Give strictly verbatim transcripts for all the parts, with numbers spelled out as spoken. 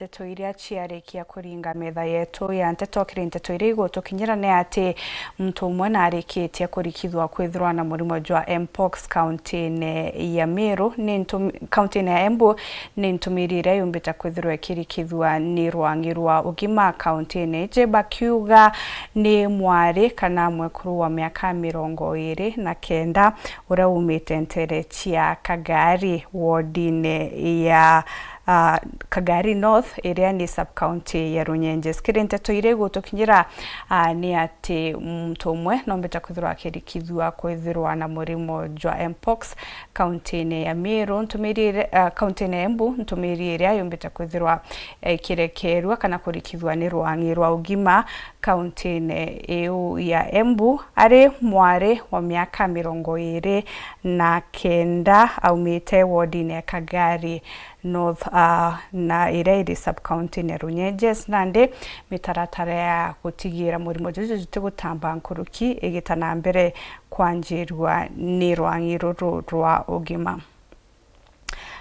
Nteto iria ciarikia kuringa metha yetu ya nteto kiri nteto iria igutukinyira ni ati muntu umwe narikitie kurikithua kwithirwa na murimo jwa mpox kaunti-ini ya Meru ni ntum-, kaunti-ini ya Embu ni ntumiri iria yumbite kwithirwa ikirikithua ni rwangi rwa ugima kaunti-ini iji, bakiuga ni mwari kana mwekuru wa miaka mirongo iri na kenda uria umite ntere cia Kagari wodine ya ah, Kagari North, iria ni sub-county ya Runyenjes. Kiri nteto iria igutukinyira, ah, ni ati muntu umwe nombite kwithirwa akirikithua kwithirwa na murimo jwa mpox kaunti-ini ya Meru, ntumiri iria, ah, kaunti-ini ya Embu, ntumiri iria yumbite kwithirwa ikirekerua kana kurikithua ni rwangi rwa ugima kaunti-ini iu ya Embu, ari mwari wa miaka mirongo iri na kenda, aumite wodine ya Kagari North, ah, na iria iri sub-county-ini ya Runyenjes. Nandi mitaratara ya gutigira murimo juju jutigutamba nkuruki igita na mbere kwanjirua ni rwangi ruru rwa ugima.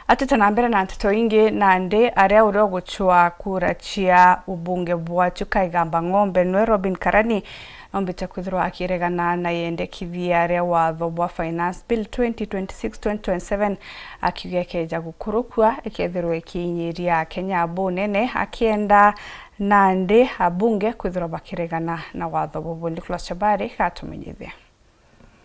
Atite na mbere na nteto ingi, nandi aria uria ugucwa kura cia ubunge bwa Chuka Igamba Ng'ombe nwe Robin Karani nombite kwithirwa akiregana na yendekithia ria watho bwa Finance Bill twenty twenty-six twenty twenty-seven, akiuga ikeja gukurukua, ikethirwa ikiinyiria Akenya bunene, akienda nandi abunge kwithirwa bakiregana na watho bubu. Nicholas Chabari gatumenyithia.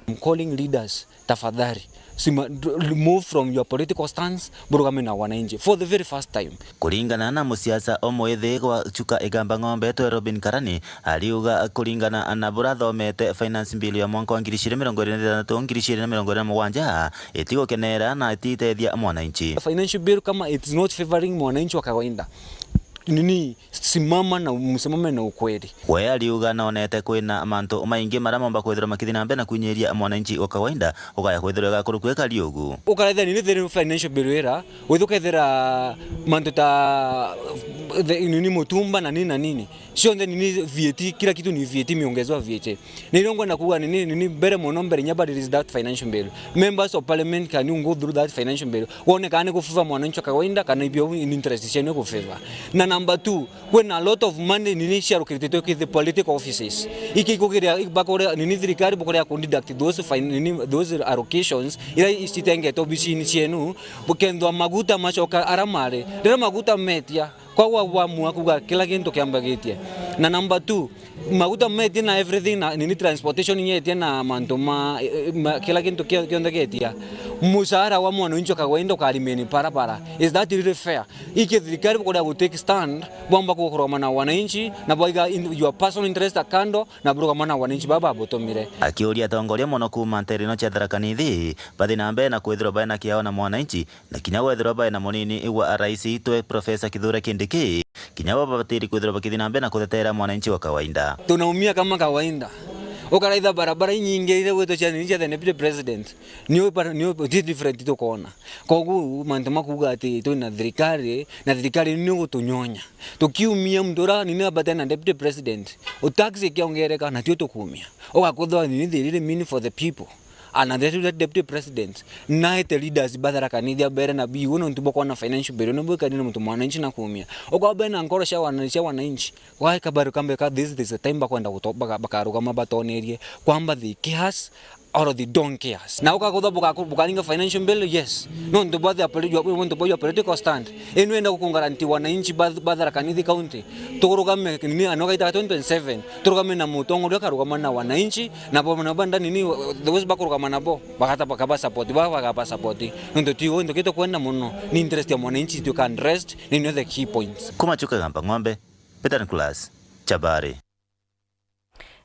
I'm calling leaders, tafadhali. Sima, move from your political stance, burugame na wananchi for the very first time. Kuringana na musiasa umwe ithi gwa Chuka Igamba Ng'ombe twe Robin Karani, ariuga kuringana na buria athomete Finance Bill ya mwaka wa ngiri igiri mirongo iri na ithanthatu, ngiri igiri na mirongo iri na mugwanja, itigukenera na ititethia mwananchi. Financial bill kama it is not favoring mwananchi wa kawaida, nini, simama na msimame na ukweli. We ariuga nonete kwina mantu maingi maria momba kwithirwa makithi na mbere na kwinyiria mwananchi wa kawaida, ukaya kwithirwa igakurukua ikari ugu. Ukaretha nini thiri financial bill ira, withu kethira mantu ta the, nini, mutumba na nini na nini. Cionthe nini V A T, kila kitu ni V A T, imeongezwa V A T. Nilio ngwenda kuuga nini, nini mbere mono mbere nya ba release that financial bill. Members of parliament, can you go through that financial bill? Wone kana ni gufavor mwananchi wa kawaida, kana ibio in interest cienu gufavor. Na number two, kwina a lot of money nini ciarukititwe ki the political offices. Iki ikugiria, bakuria, nini thirikari bukuria ku deduct those fin-, nini, those allocations, ira citengetwe obicini cienu, bukethwa maguta macoka ara mari. Riria maguta metia, Kwou wa-, wamua kuuga kila gintu kiambagitie. Na number two, maguta metie na everything na nini, transportation yetie na mantu ma, eh, ma, kila gintu kio-, kionthe getia. Mushahara wa mwananchi wa kawaida ukarimeni barabara. Is that really fair? Iki thirikari bukuria gu take stand, bwamba kurugama na wananchi, na bwaiga in-, your personal interest akando, na burugama na wananchi baba babutumire. Akiuria atongoria mono kuuma ntere ino cia Tharaka Nithi, bathi na mbere na kwithirwa baina kiao na mwananchi, na kinya wethirwa bae na munini wa rais itwe Professor Kithure Kindiki, kinya bo babatiri kwithirwa bakithi na mbere na kutetera mwananchi wa kawaida. Tunaumia kama kawaida. Ukaraitha barabara inyingi iria gwitwa cia nini cia the deputy president. Ni u-, ni u-, ti different tukona. Koguo mantu ma kuuga ati twina thirikari, na thirikari ni gutunyonya. Tukiumia muntu uria nini abate na deputy president, u tax ikiongereka, na tio tukumia. Ugakuthwa nini the really mean for the people. And the deputy president, naete leaders ba Tharaka Nithi a mbere na biu, nontu bwa kwona financial bill, nontu bwikari na muntu mwananchi na kuumia. Ukwamba na nkoro cia wana-, cia wananchi. Why kabaru kambe ka this, this is a time bakwenda guto-, baka-, bakarugama batonerie, kwamba they care us or they don't care us. Na ukakutha buka-, bukaringa financial bill, yes. Nontu bwa their polit-, your, nontu bwa your political stand. Inu enda gukungaranti wananchi ba, ba Tharaka Nithi County. Turugame, nini, anogaita twenty twenty-seven. Turugame na mutongoria ukarugama na wananchi, na bo, na banda nini, those bakurugama nabo, bagata bakaba support, ba, bagaba support. Nontu ti, nontu kitu kwenda muno, ni interest ya mwananchi tuka addressed, ni, ni the key points. Kuma Chuka Igamba Ng'ombe, Peter Nicholas, Chabari.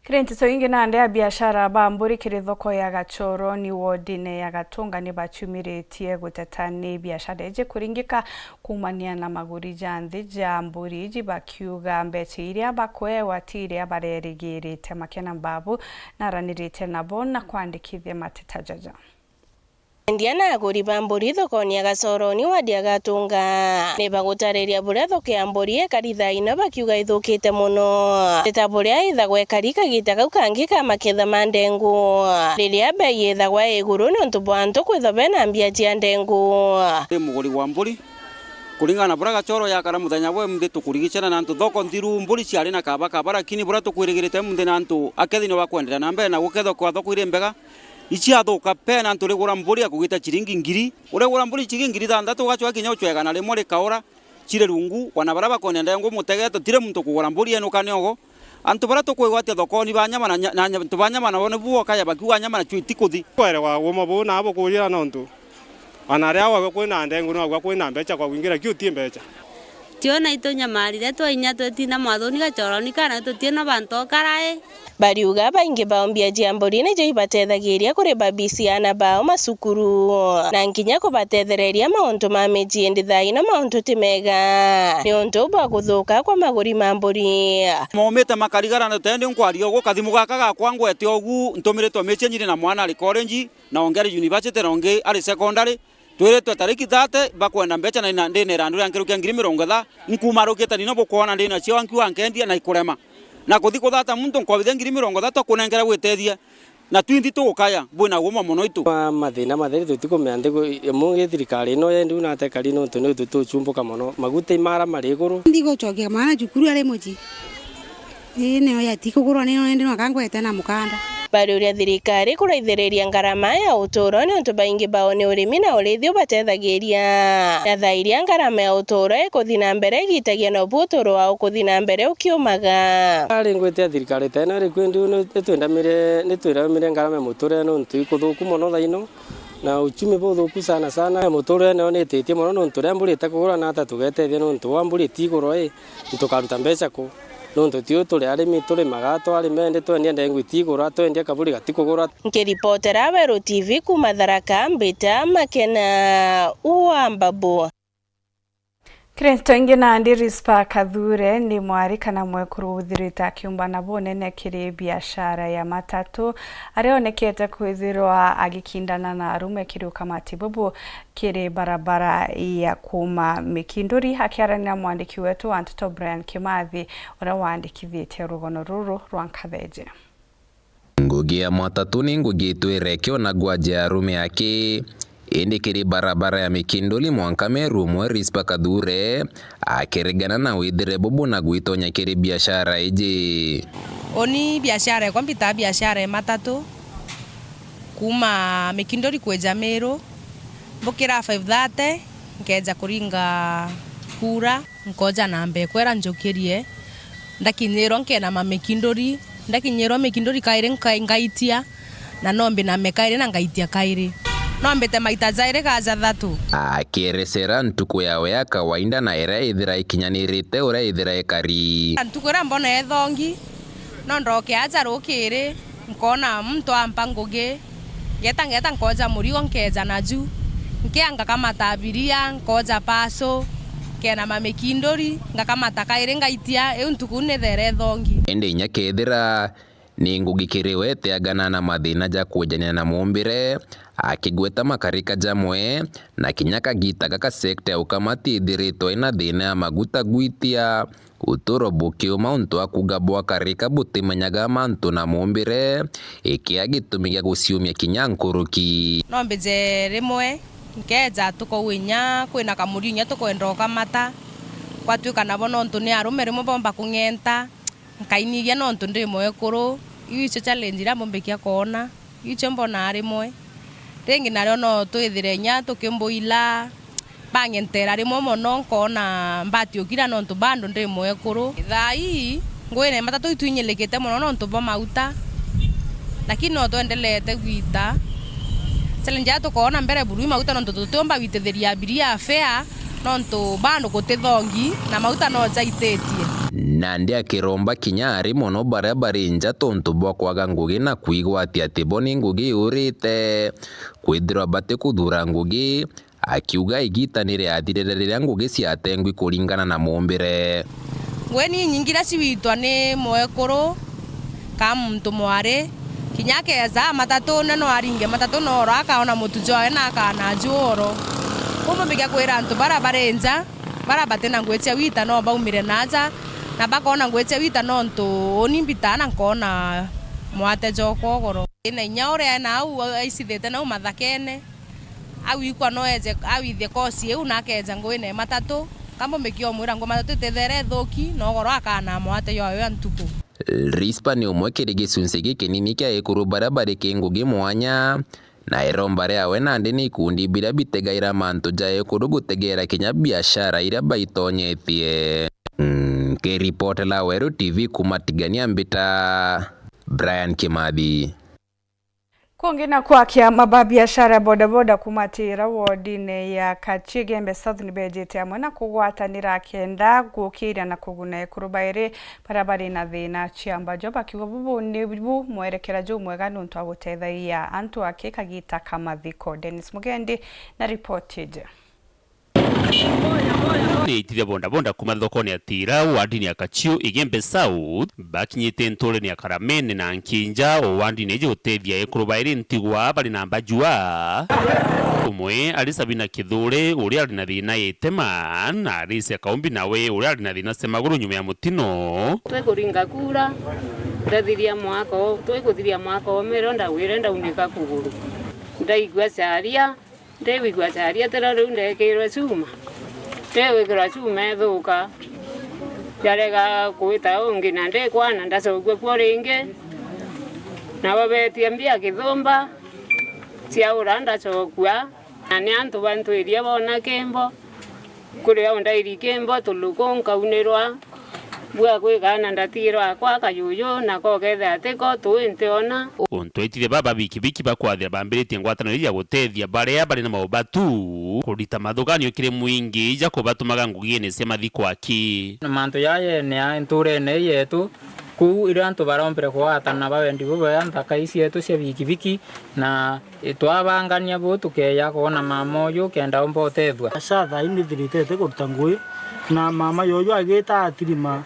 Kiri nteto ingi, nandi abiashara ba mburi kiri thoko ya Gachoroni wodine ya Gatunga ni baciumiritie guteta ni biashara iji kuringika kuumania na maguri ja nthi ja mburi iji, bakiuga mbeca iria bakuewa ti iria barerigirite. Makena Mbabu naraniritie nabo na kwandikithia mateta jaja. Endia na aguri ba mburi thokoni ya Gacoroni wadi ya Gatunga ni bagutariria buria thoko ya mburi ikari thaa ino, bakiuga ithukite mono, ti ta buria ithagwa ikari kagita kau kangi ka maketha ma ndengu, riria bei ithagwa i iguru nontu bwa antu kwithwa bena mbia cia ndengu. Ndi muguri wa mburi, Kuringana na buria Gachoro yakara muthenya bwa imunthi, tukurigicana na antu thoko nthiru, mburi ciari na kaba kaba, lakini buria tukwirigirite imunthi na antu akethirwa bakwenderea na mbere na gukethwa kwa thoko iri mbega, iciathuka pe na antu urigura mburi ya kugita ciringi ngiri, urigura mburi ciringi ngiri ithanthatu, ugacwa kinya ucwega na rimwe rikaura. Ciri rungu, wana baria bakwenda ndengwa mutegeto, tiri muntu kugura mburi enu kana ogo. Antu baria tukwigwatia thokoni ba nyama na nya-, na nya-, antu ba nyama nabo nibu bokaja bakiuga nyama nacio itikuthi. Kwerewa uuma buu na bukujira nontu, ona aria gwakwa kwina ndengu, no gwakwa kwina mbeca kwa kwingira kiu ti mbeca. Tio na itunyamarire twainya twetina mwathoni Gachoroni kana tutina bantu okarae. Bariuga baingi bao mbia cia mburi nicio ibatethagiria kuriba bisi ana bao macukuru, na nginya kubatethereria mauntu ma micii, indi thaino mauntu ti mega niuntu bwa kuthuka kwa maguri ma mburi. Maumite makarigara na tendi nkwaria ugu, kathimu gaka gakwa ngwete ugu, ntumiritwe mici nyiri na mwana ari college, na ungi ari university, na ungi ari secondary. Twiritwe tariki thirty bakwenda mbeca na ina-, ndina irandu ria nkeru kia ngiri mirongo itha, nkumarukite nino bukwona ndina cio nkiuga nkendia na ikurema. Na kuthi kuthata muntu nkobithia ngiri mirongo ithatu akunenkera gwitethia. Na twinthi tugukaya, bwina uuma mono itu. Kwa mathina matheri tutikumenya nthi ku-, imungi thirikari ino yendi una atekari nontu ni tutuchumbuka mono. Maguta imara mari iguru. Ndi gucokia mwana cukuru ari mucii. Ii, nio yati kugurwa ni indi no kangwete na mukanda. Bariuria thirikari kuraithiriria ngarama ya uturo niuntu baingi bao ni urimi na urithia ubatethagiria. Na thaa iria ngarama ya uturo ikuthi na mbere igitagia nobu uturo wao ukuthi na mbere ukiumaga. Ari ngwite ya thirikari tena ri kwendi ni twendamire, ni twendamire ngarama ya muturire niuntu ikuthuku mono thaino. Na uchumi buthuku sana sana, muturire nio nititie mono niuntu ria mburi itakugura na ata tugetethia niuntu wa mburi itigurwa i, tukaruta mbeca ku? Niuntu tiu turi arimi, turimaga, twarima indi twendia ndengu itigurwa, twendia kaburi gatikugurwa. Nkiripotera Weru T V kuuma Tharaka, mbita Makena wa Mbabu. Kiri nteto ingi nandi, Rispa Kathure ni mwari kana mwekuru uthirite akiumbana bunene kiri biashara ya matatu, aria onekete kwithirwa agikindana na arume kiri ukamati bubu kiri barabara ya kuuma Mikinduri. Akiarania na mwandiki wetu wa nteto Brian Kimathi, uria waandikithitie rugono ruru rwa Nkatheje. Ngugi ya matatu ni ngugi itwire ikionagua ja arume aki, indi kiri barabara ya Mikinduli mwanka Meru, umwe Rispa Kathure akiregana na withire bubu na gwitonya kiri biashara iji. Uni biashara ekwa mbitaa biashara ya matatu kuuma Mikinduli kwija Meru, mbukira five thirty nkeja kuringa kura. Nkoja na mbee kwera njukirie, ndakinyirwa nkenama Mikinduri, ndakinyirwa Mikinduri kairi nka-, ngaitia, na no mbiname kairi na ngaitia kairi. No mbite maita jairi ka jathatu. Akieresera ntuku yawe ya kawaida na iria ithira ikinyanirite uria ithira ikari. Ntuku iria mbona ithongi, no ndoke aja rukiri, nkona muntu ampa ngugi, ngeta, ngeta nkoja murigo nkeja naju, nkia ngakamata abiria, nkoja paso, nkenama Mikinduri, ngakamata kairi ngaitia, iu ntuku ni there ithongi. Indi inya kethira ni ngugi kiri we, teagana na mathina ja kujania na mumbire, akigweta makarika jamwe, na kinya kagita gaka sekta ya ukamati ithiritwe ina thina ya maguta gwitia. Uturo bukiuma untu wa kuuga bwakarika butimenyaga mantu na mumbire, ikia gitumi gia guciumia kinya nkuruki. No mbije rimwe, nkeja tukou inya kwina kamuri inya tukwenda ukamata, gwatuika nabo nontu ni arume rimwe bomba kung'enta, nkainigia nontu ndi mwekuru, iu icio challenge iria mbumbikia kwona. Icio mbonaa rimwe. Ringi nario no twithire inya tukimbuila, bang'entera rimwe mono, nkoona mbatiukira nontu bado ndi mwekuru. Thaa ii, ngugi na matatu itwinyilikite mono nontu bwa mauta, lakini no twendelete gwita. Challenge ya tukoona mbere buru i mauta nontu tutiumba gwitithiria abiria fare, nontu bado guti thongi na mauta no jaititie. Nandi akiromba kinya ari mono baria bari nja tontu bwa kwaga ngugi na kwigwatia ati bo ni ngugi iurite, kwithirwa batikuthuura ngugi, akiuga igita ni riathirire riria ngugi ciatengwi kuringana na mumbire. Ngugi ni inyingi iria ciwitwa ni mwekuru, ka muntu mwari, kinya akeza matatune no aringe matatu no oro akaona mutu jwawe na akana ju oro. Kumbe mbiga kwira antu bara bari nja, bara batina ngugi cia wita no baumire na aja, na bakona ngugi cia wita nontu uni mbitaa na nkona mwate jwakwa ugoro. Ina inya uria ena au aicithite nau mathakene, Au ikwa no eje, awithie kosi iu na akeja ngugi na matatu, kambo mbikiomwira ngugi matatu itithere ithuki, na ugoro akanaa mwate jwayo ya ntuku. Rispa ni umwe kiri gicunci gikinini kia ekuru baria bari ki ngugi mwanya, na iromba riawe nandi ni ikundi biria bitegaira mantu ja ekuru gutegeera kinya biashara iria baitonyetie. Nkiripotera Weru T V kuuma Tigania Mbita, Brian Kimathi. Kungi na kwakia mababiashara ya bodaboda kuuma Tira wodine ya Kachigembe South ni bejite amwe na kugwatanira kenda gukiria na kuguna ekuru bairi baria bari na thina cia mbajo, bakiuga bubu ni bu mwerekera jumwega nuntu wa gutethagia antu aki kagita ka mathiko. Dennis Mugendi na ripoti iji. Ni itithia bondabonda kuuma thokone ya Tira, wardini ya Kachiu, Igembe South, bakinyite nturene ya Karamene na Nkinja, o wardini iji gutethia ekuru bairi ntigwa bari na mbajua. Umwe ari Sabina Kithure, uria ari na thina ya itema, na Alicia Kaumbi nawe, uria ari na thina cia maguru nyuma ya mutino. Twikuringa kura, ndathiria mwaka u-, twikuthiria mwaka umwe, rio ndagwire ndaunika kuguru. Ndaigua caria, Ndiwigua caria tiro riu ndekirwe cuma. Ndiwikirwa cuma ithuka. Yarega kwita ungi na ndikwana ndacokua kuo ringi. Nabo betia mbia kithumba, ciaura ndacokua. Na ni antu bantwirie boona kimbo. Kuri au ndairi kimbo tuluku nkaunirwa. Bua kwigana ndatiro akwa kayuyu, nako kethira tiko tui ntiona. Untu aitithia baba bikibiki bakwathira bambiritie ngwataniro ya gutethia baria bari na maubatu, kurita mathuganio kiri mwingi ja kubatumaga ngugine cia mathiko aki. Na mantu jaja ni a nturene yetu, kuu iria antu barombire kugwatana bawendi bubea nthaka ii cietu cia bikibiki, na Twabangania buu tukeeja kwona mama uju kenda umba utethua. Sha thaa ii nithirite ite kuruta ngugi, na mama yuju agita atirima,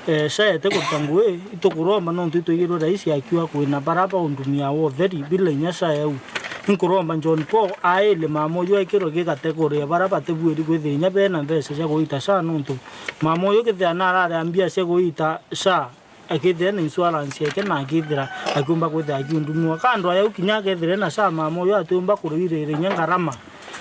eh, sha ite kuruta ngugi, itukuromba nontu itwigirwe raisi akiuga kwina bara baundumia wa utheri bila inya sha yau. Inkuromba John Paul aile mama uju ekirwe gigategoria bara batibuiri kwithira inya bena mbeca cia kuita sha nontu mama uju kethira narari a mbia cia kuita sha, akethira ena insurance yake na akethira akiumba kwithira akiundumiwa. Ka andu aya u kinya akethira ena sha mama uyu atiumba kurwirira inya ngarama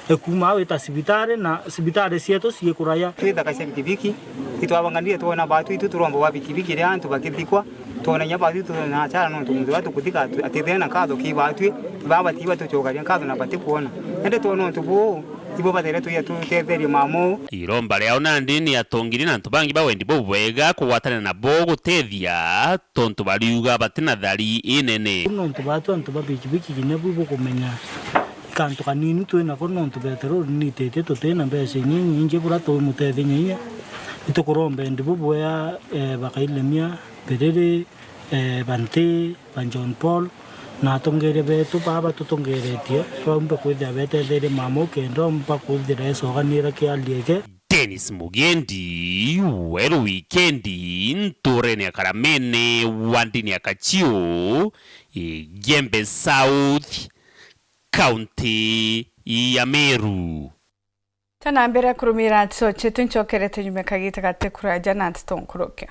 ekuuma au ita cibitari, na cibitari cietu cii kuraya. Twithaka cia bikibiki, itwabanganire twona batu itu turomba bwa bikibiki ria antu bakithikwa, twona inya batu itu twona achara nontu muntu uria tukuthika atu-, atithire na nkatho ki batwi, baba batiba tucokaria nkatho na batikwona. Indi twona untu buu, ibo bathaire twija tutetherie mama uu. Iromba riao nandi ni atongiri na antu bangi ba wendi bubwega kugwatanira nabo gutethia, tontu bariuga batina thari inene. Nontu batu antu ba bikibiki kinya bu bukumenya kantu kanini twi nako, nontu peteroli nititie tutina mbeca inyingi buria tumutethia inya. Itukuromba endi bubwea, eh, bakailemia biriri, eh, banti ba John Paul, na atongeria betu baa batutongeretie, baumba kwithira betetherie mama u kenda umba kwithira ecoganira kiaria eke. Dennis Mugendi, Weru Wikendi, nturene ya Karamene, wandini ya Kachiu, Igembe South, kaunti ya Meru. Tanambira kurumira nteto cietu, ncokerete nyuma kagita gati kuraja na nteto nkuruke.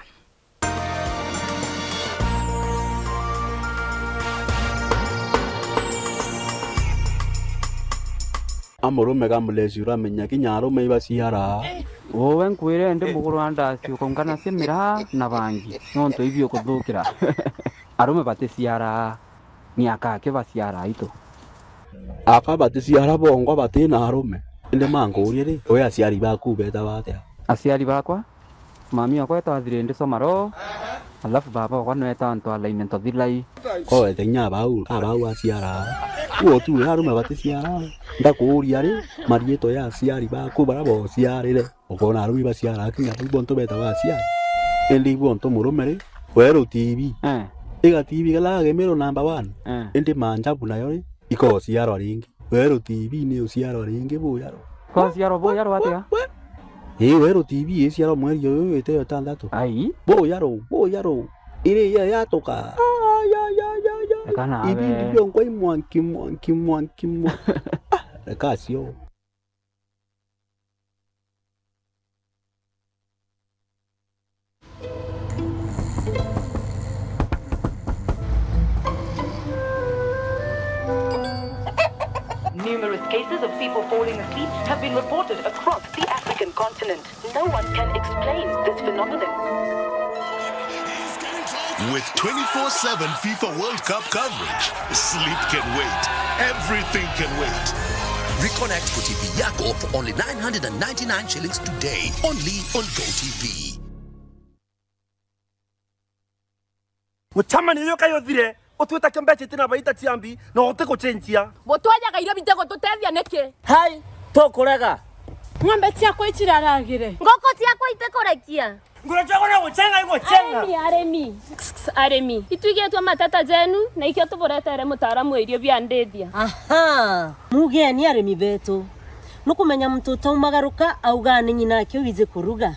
A murume ga mlezi uramenya kinya arume ibaciara. Uwe nkwire ndi muguru wa ndasi ukaungana cia miraa na bangi, nontu ibi ukuthukira. Arume baticiara. Ni aka aki baciara aitu. Aka baticiara bongwa batina arume. Indi mankurie ri, we aciari baku beetawa atia? Aciari bakwa, mami okwa eetwa Thirindi Somaro, alafu baba okwa neetwa Ntwalaine Ntothilai. Kowete inya abau, abau aciara. Uo tu arume baticiara. Ndakuuria ri, mariitwa ya aciari baku baria boociarire? Ukoona arumi baciara akinya bau bontu beetawa aciari. Indi ibu ontu murume ri, weru T V. Eh. Iga T V kala agemerwo number one. Eh. Indi maajabu nayo ri, ikociarwa ringi. Weru T V ni uciarwa ringi buyaro. Kociarwa buyaro atia? We, we. Ii, weru T V iciarwa mweri uyu wite yo itandatu. Ai. Buyaro, buyaro. Iri iya yatuka. Ai, ai, ai, ai, ai. Reka nawe. Ibindi bionkwa imwanki, mwanki, mwanki, mwanki. Ah, reka cio. Numerous Cases of people falling asleep have been reported across the African continent. No one can explain this phenomenon. With twenty-four seven FIFA World Cup coverage, sleep can wait. Everything can wait. Reconnect ku T V yako for only nine hundred and ninety-nine shillings today, only on Go T V. Mucemanio uyu kai uthire, utwita kio mbeca itina baita cia mbi, na utigucenjia. Butwajaga irio bitigututeethia niki? Hai, tukurega. Ng'ombe ciakwa iciraragire. Nguku ciakwa itikurekia. Nguru ciakwa no gucenga igucenga. Arimi, arimi. Arimi. Itwigitwe mateta jenu, na ikio tuburetere mutaaramu wa irio bia ndithia. Aha. Mugeni arimi betu. Nukumenya muntu utaumagaruka augaa ni nyina ake wiji kuruga.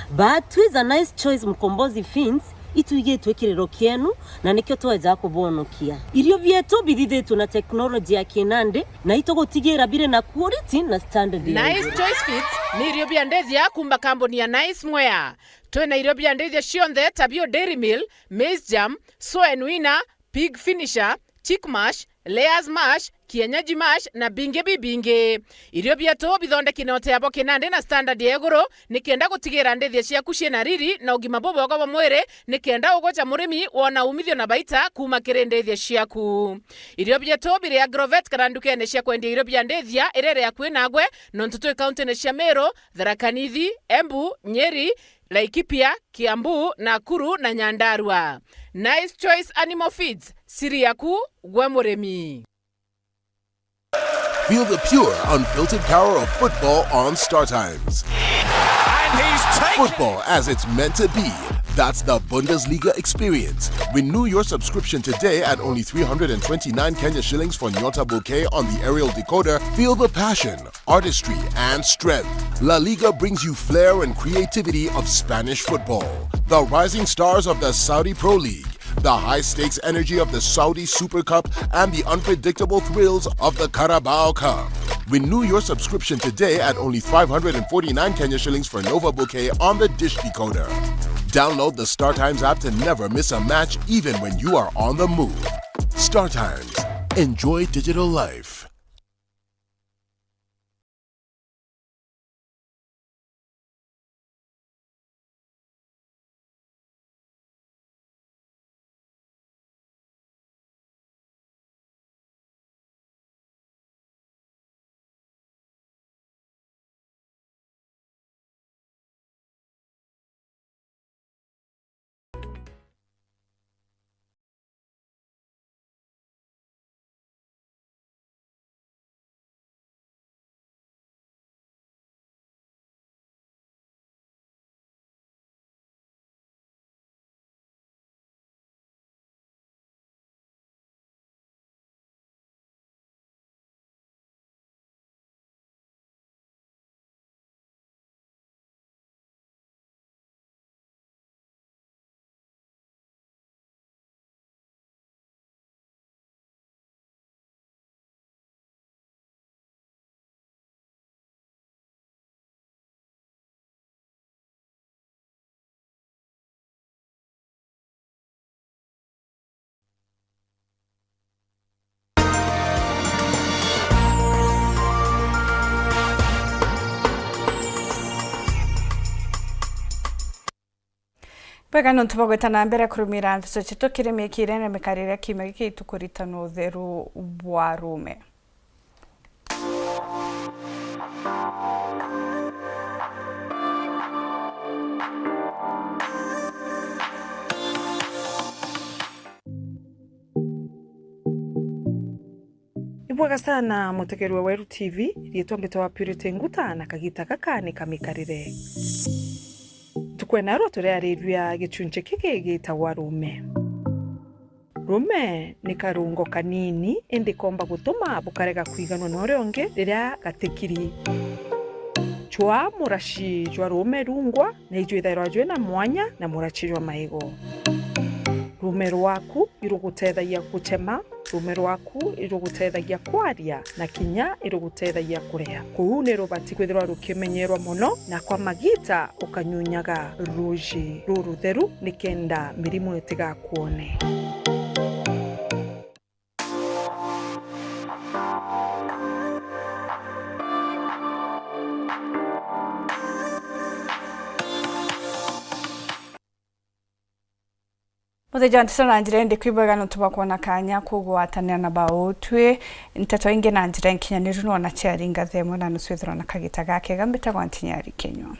But twiza Nice Choice Mkombozi Feeds, itwigitwe kiriro kienu, na nikio tweja kubonokia. Irio bietu bithithitwe na teknoloji ya kinandi, na itugutigira biri na quality na standard ya Nice iguru. Choice Feeds ni irio bia ndithia kuuma kambuni ya Nice Mwea. Twina irio bia ndithia cionthe ta bio Dairy Meal, Maize Germ, Soen Winner, Pig Finisher, Chick Mash, Layers Mash, Kienyeji Mash na bingi bibingi. Irio bietu bithondeki na uteabo kinandi na standard ya iguru, nikenda gutigira ndithia ciaku ciina riri na ugima bubwega bwa mwiri, nikenda ugoca murimi wona umithio na baita kuuma kiri ndithia ciaku. Irio bietu biri Agrovet kana ndukene cia kwendia irio bia ndithia iria iri akui nagwe, nontu twi kauntine cia Meru, Tharaka Nithi, Embu, Nyeri, Laikipia, Kiambu, Nakuru na Nyandarua. Nice Choice Animal Feeds, siri yaku gwe murimi. Feel the pure, unfiltered power of football on Star Times. And he's taken Football as it's meant to be. That's the Bundesliga experience. Renew your subscription today at only three hundred and twenty-nine Kenya shillings for Nyota Bouquet on the aerial decoder. Feel the passion, artistry, and strength. La Liga brings you flair and creativity of Spanish football. The rising stars of the Saudi Pro League, the high-stakes energy of the Saudi Super Cup, and the unpredictable thrills of the Carabao Cup. Renew your subscription today at only five hundred and forty-nine Kenya shillings for Nova Bouquet on the dish decoder. Download the Star Times app to never miss a match, even when you are on the move. Star Times. Enjoy digital life. Bwega nontu bwa gwita na mbere kurumira ndeto cietu kiri mikire na mikarire kiumia giki, itukuritanwa utheru bwa rume. Ibwega sana mutegeri wa Weru T V, riitwa mbitwa Purity Nguta, na kagita gaka ni kamikarire. Ntuku ya narua turiarirua gichunchi kiki gitagwa rume. Rume ni karungo kanini, indi komba gutuma bukarega kwiganwa na uria ungi riria gatikiri. Chwa murachi jwa rume rungwa, na ijwithairwa jwina mwanya na murachi jwa maigo. Rume rwaku irugutethagia guchema, rume rwaku irugutethagia kwaria, na kinya irugutethagia kuria. Kuu ni rubati kwithirwa rukimenyerwa mono, na kwa magita ukanyunyaga ruji rurutheru nikenda mirimu itigakwone. Muthenya wa nteto na njira indi kwibwega nontu bwa kwona kanya kugwatanira na bautwi. Nteto ingi na njira nkinyaniru nona ciaringa thaa imwe na nusu ithirwa na kagita gakega. Mbitagwa Ntinyari Kinyua.